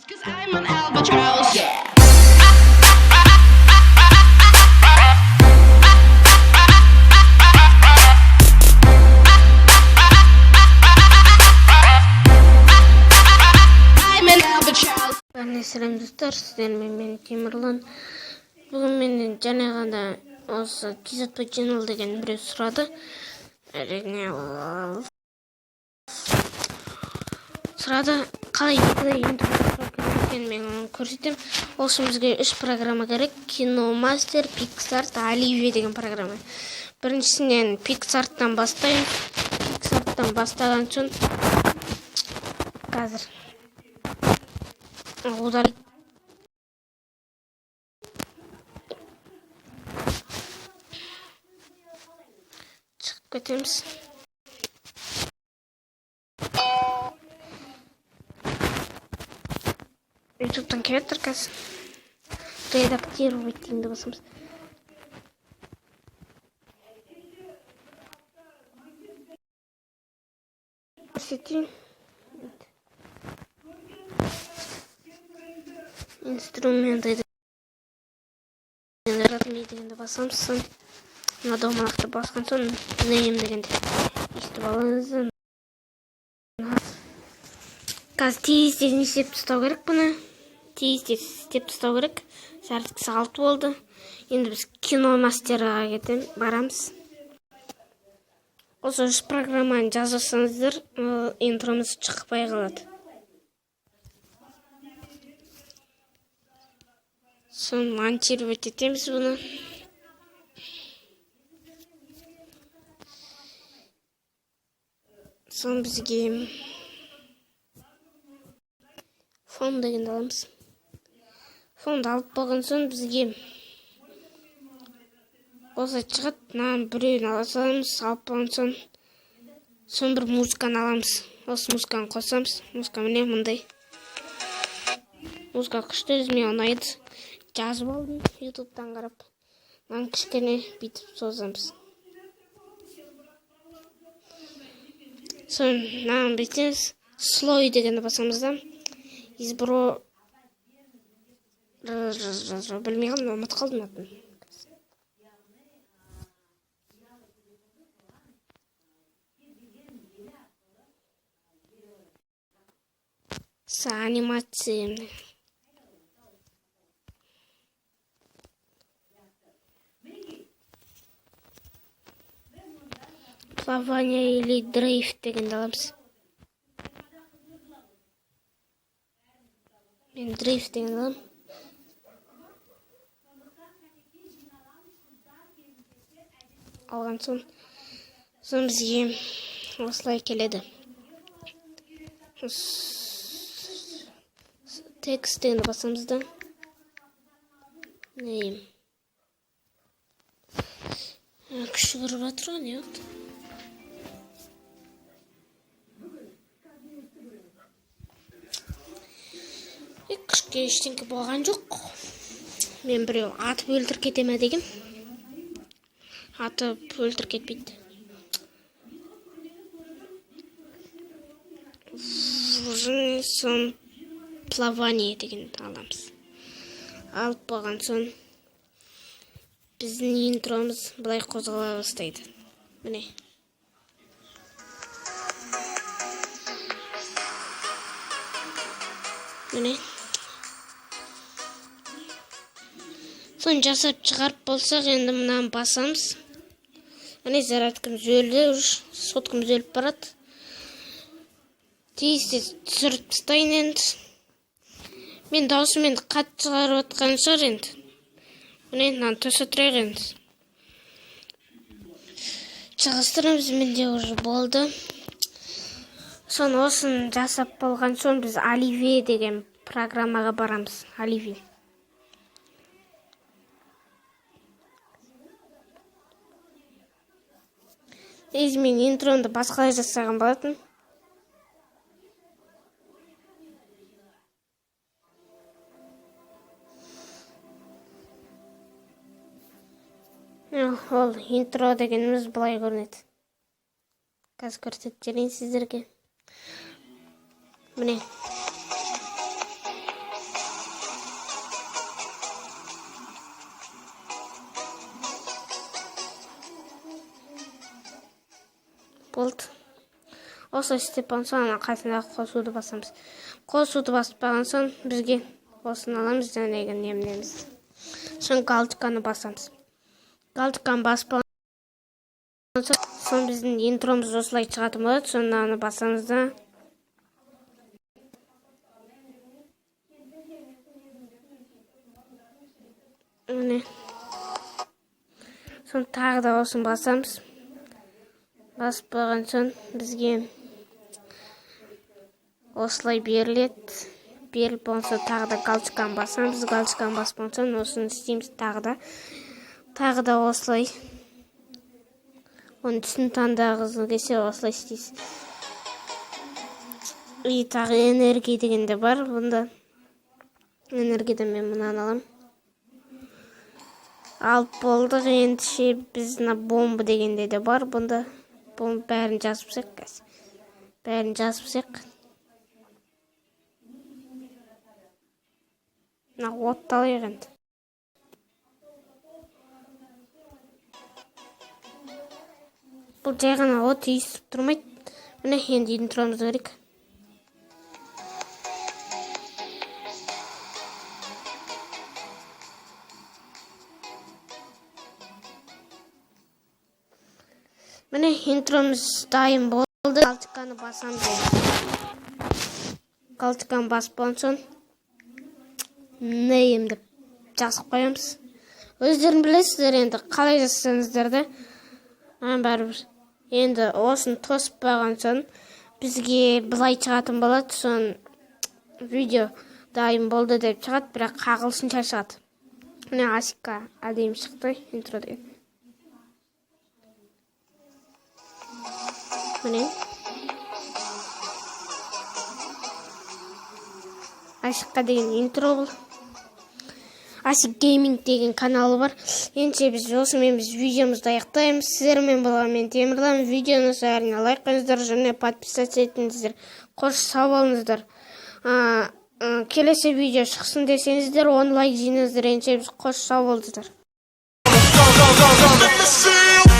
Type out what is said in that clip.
'Cause I'm an albatross. Yeah. I'm an albatross. Бәріне сәлем, достар! Сіздермен мен, Темірлан. Бүгін менен жаңа ғана осы KZ Channel деген біреу сұрады. Әрине, ол сұрады, қалай екі интро жасау керек екенін мен оны көрсетемін. Ол үшін бізге үш программа керек: KineMaster, PicsArt, Оливия деген программа. Біріншісінен, PicsArt'тан бастаймын. PicsArt'тан бастаған соң қазір удалить шығып кетеміз. Ютубтан келіп тұр қазір. Редактировать дегенді басамыз. Көрсетейін. Инструменты дегенді басамыз. Соң мына домалақты басқан соң, name дегенді өйстіп аламыз. Қазір тез тез не істеп тастау керек? Бұны тез тез істеп тастау керек. Зарядкасы 6 болды. Енді біз KineMaster ға кетем барамыз. Осы үш программаны жазсаңыздар, интромыз шықпай қалады. Соны монтировать етеміз бұны. Соны бізге фон дегенді аламыз. Фонды алып болған соң, бізге осылай шығады. Мынаның біреуін ала саламыз. Алып болған соң бір музыканы аламыз. Осы музыканы қосамыз. Музыка міне, мындай музыка күшті, өзіме ұнайды, жазып алдым ютубтан қарап. Мынаны кішкене бүйтіп созамыз. Соны мынаны бүйтеміз, слой дегенді басамыз да, избро білмей қалдым, ұмытып қалдым атын. С анимациями. Плавание или дрейф дегенді аламыз. Мен дрейф дегенді аламын. Алған соң бізге осылай келеді. Текст дегенді басамыз да, name. Күші кіріп жатыр ғой, не болды? Күшке ештеңке болған жоқ. Мен біреу атып өлтіріп кете ме деген. Атып өлтіріп кетпейді. Соң плавание дегенді аламыз. Алып болған соң, біздің интромыз былай қозғала бастайды. Міне, міне. Соны жасап шығарып болсақ, енді мынаны басамыз. Міне, зарядкамыз өлді уже, соткамыз өліп барады. Тез тез түсіріп тастайын енді. Мен даусым енді қатты шығарып жатқан шығар енді. Міне, мынаны тоса тұрайық енді. Жалғастырамыз, менде уже болды. Соны осыны жасап болған соң, біз Оливия деген программаға барамыз. Оливия. Негізі мен интромды басқалай жасаған болатын. Ол интро дегеніміз былай көрінеді. Қазір көрсетіп жіберейін сіздерге. Міне. Болды. Осылай істеп болған соң, ана қасындағы қосуды басамыз. Қосуды басып болған соң, бізге осыны аламыз, жаңағы неменеміз. Соң галочканы басамыз. Галочканы басып болған соң, біздің интромыз осылай шығатын болады. Соны аны басамыз да, міне, соны тағы да осыны басамыз. Басып болған соң, бізге осылай беріледі. Беріліп болған соң, тағы да галочканы басамыз. Галочканы басып болған соң, осыны істейміз. Тағы да осылай оның түсін таңдағыңыз келсе, осылай істейсіз. И тағы энергия деген де бар бұнда. Энергиядан мен мынаны аламын. Алып болдық. Ендеше біз мына бомба дегенде де бар бұнда. Бомба, бәрін жазып тастайық қазір, бәрін жазып тастайық. Мына отты алайық енді. Бұл жай ғана от, иісіп тұрмайды. Міне, енді интромызды көрейік. Міне, интромыз дайын болды. Галочканы басамыз енді. Галочканы басып болған соң, name деп жазып қоямыз. Өздерің білесіздер енді, қалай жазсаңыздар да, маған бәрібір. Енді осыны тосып болған соң, бізге былай шығатын болады. Соң видео дайын болды деп шығады, бірақ ағылшынша шығады. Міне, Асика әдемі шықты интро деген. Міне, Асикқа деген интро бұл. Асик Гейминг деген каналы бар. Ендеше біз осымен біз видеомызды аяқтаймыз. Сіздермен болған мен, Темірлан. Видеоны әрине лайк қойыңыздар және подписаться етіңіздер. Қош, сау болыңыздар. Келесі видео шықсын десеңіздер, 10 лайк жинаңыздар. Ендеше біз қош, сау болыңыздар. Let me see.